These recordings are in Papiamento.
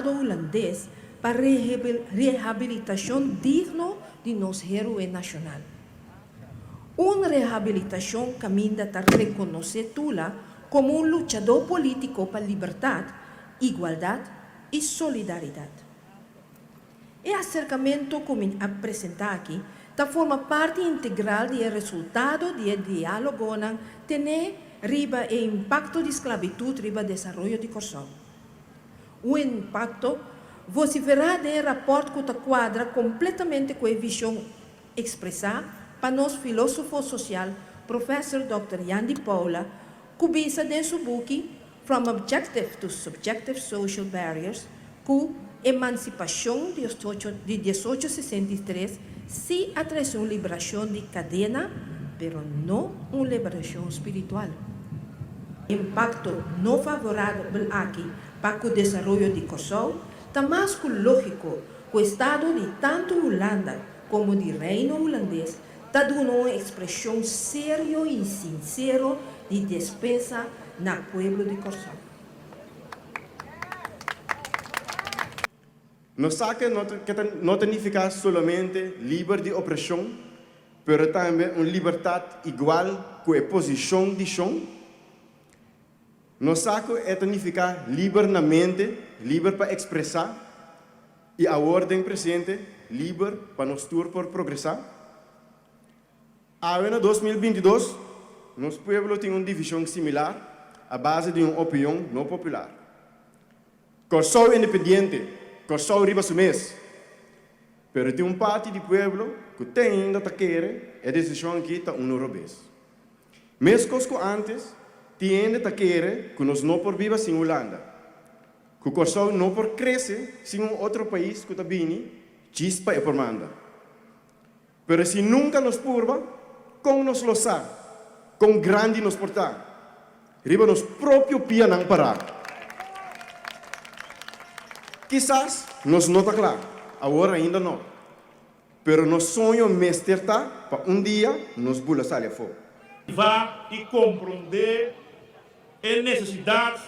Estado Hulandes pa rehabilitashon digno di nos héroe nashonal. Un rehabilitashon kaminda ta rekonosé Tula komo un luchadó polítiko pa libertat, igualdat i solidaridat. E aserkamentu ku mi a presentá aki ta forma parti integral di e resultado di e diálogonan tené riba e impakto di sklabitut riba desaroyo di Kòrsou. Un impakto vosiferá den e rapòrt ku ta kuadra kompletamente ku e vishon ekspresá pa nos filósofo sosial Professor Dòkter Yandi Paula ku bisa den su buki From Objective to Subjective Social Barriers ku emansipashon di di diesocho sesenta i tres sí a trese un liberashon di kadena pero no un liberashon spiritual. Impakto no favorabel aki pa ku desaroyo di Kòrsou ta mas ku lógiko ku estado di tantu Hulanda komo di Reino Hulandes ta duna un ekspreshon serio i sinsero di despensa na pueblo di Kòrsou. Nos sa ke no ta nifiká solamente liber di opreshon, pero tambe un libertat igual ku e posishon di shon. Nos sa ku e ta nifiká liber na mente, liber pa ekspresá, i awor den presente, liber pa nos tur por progresá. Awe na 2022, nos pueblo tin un divishon similar a base di un opion no popular. Kòrsou independiente, Kòrsou riba su mes! Pero tin un parti di pueblo ku te ainda ta kere e desishon aki ta unu robes. Meskos ku ántes, tin hende ta kere ku nos no por biba sin Hulanda, ku Kòrsou no por krese sin un otro pais ku ta bini djis pa e por manda. Pero si nunka nos purba, kon nos lo sa kon grandi nos por ta riba nos propio pianan pará? Kisas nos no ta kla, awor ainda no. Pero nos soño mester ta pa un dia nos bula sali afó. Va i komprondé e nesesidat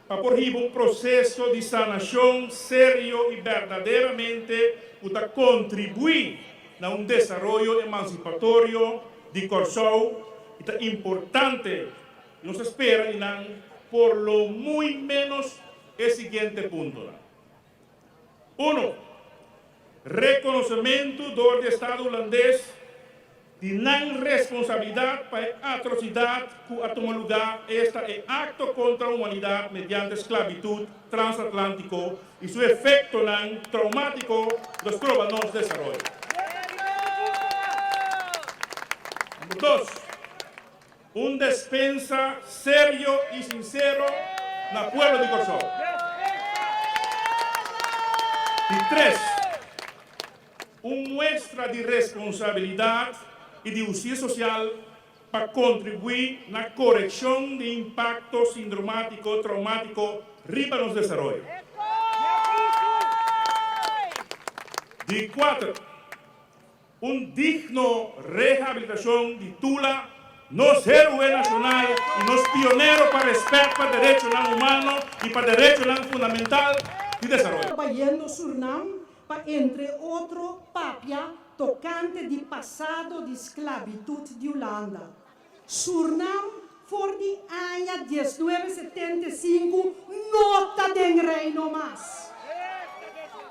pa por hiba un proseso di sanashon serio i berdaderamente ku ta kontribuí na un desaroyo emansipatorio di Kòrsou i ta importante i nos ta spera di nan por lo muy ménos e siguiente puntonan. Uno, rekonosementu dor di Estado Hulandes di nan responsabilidat pa e atrosidat ku a tuma lugá, esta e akto kontra humanidat mediante sklabitut transatlantiko i su efektonan traumátiko ku ta stroba nos desaroyo. Number dos, Un despensa serio i sinsero na pueblo di Kòrsou. Di tres, un muestra di responsabilidat i di hustisia sosial pa kontribuí na korekshon di impakto sindromátiko traumátiko riba nos desaroyo. Di kuater, Un digno rehabilitacion di Tula, nos héroe nacional y nos pionero pa respet pa derechonan humano y pa derechonan fundamental di desaroyo. Bayendo Surnam pa entre otro papia tokante di pasado di sklabitut di Hulanda. Surnam for di aña diesnuebe setenta i sinku no ta den Reino mas.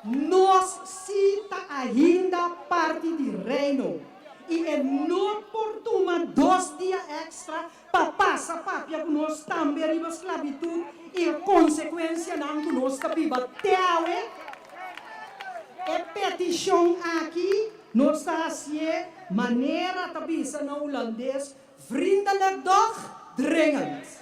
Nos si ta ainda parti di Reino i e no por tuma dos dia èkstra pa pasa papia ku nos tambe riba sklabitut i e konsekuensianan ku nos ta biba te awe. E petishon aki nos ta hasié manera ta bisa na hulandes vriendelijk doch dringend.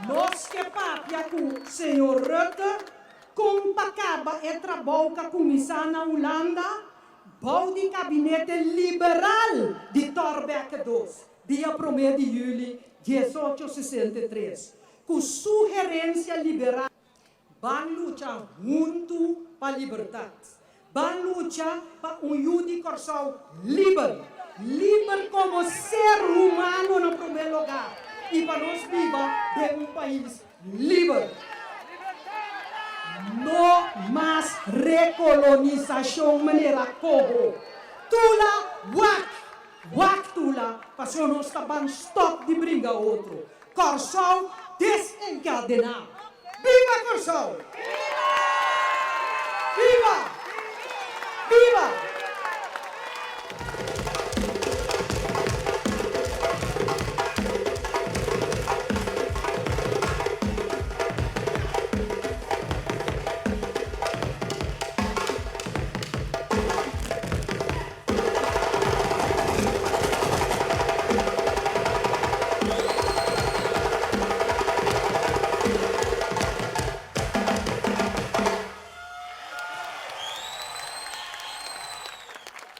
Nos ke papia ku señor Rutte kon pa kaba e trabou ka kuminsá na Hulanda bou di kabinete liberal di Thorbecke dos, dia promé di yüli diesocho sesenta i tres, ku su herensia liberal. Ban lucha huntu pa libertat. Ban lucha pa un yu di Kòrsou liber. Liber komo ser humano na promé lugá. i pa nos biba den un pais liber. No mas rekolonisashon manera koho. Tula wak! Wak Tula, paso nos ta ban stòp di bringa otro. Kòrsou desenkadená! Biba Kòrsou! Biba! Biba!